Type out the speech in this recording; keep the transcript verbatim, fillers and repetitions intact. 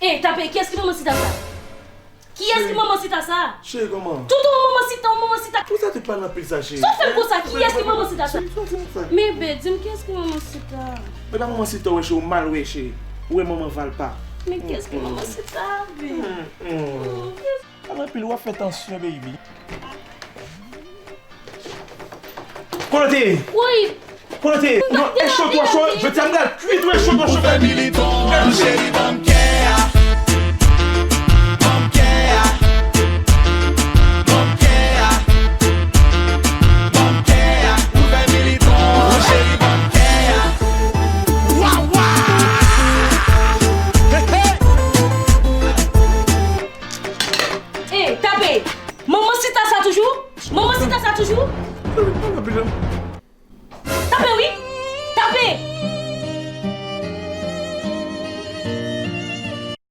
E, tape, kiyès ki manman sita sa? Kiyès ki manman sita sa? Cheri, kòman? Tout ou manman sita, ou manman sita. Pou sa tout pale anpil sa, cheri? Sa w fè l konsa? Kiyès ki manman sita sa? Cheri, sa w fè? Men, be, di m kiyès ki manman sita? Men pa manman sita w wè, cheri, ou mal wè, cheri. Ou wè manman Valpa. Men kiyès ki manman sita, be? Pale anpil, w ap fè tansyon, baby. Kote? Woy! Kote? Non, e cho, twa cho, jodi a m pral kwit ou e cho, twa cho. Fè militan, cheri, ban m kè a. Ban m kè a. Ban m kè a. Ban m kè a. Ou fè militan, cheri, ban m kè a. Wa, wa! Hey, hey! E, tape! Manman sita sa toujou? Manman sita sa toujou? Pale anpil,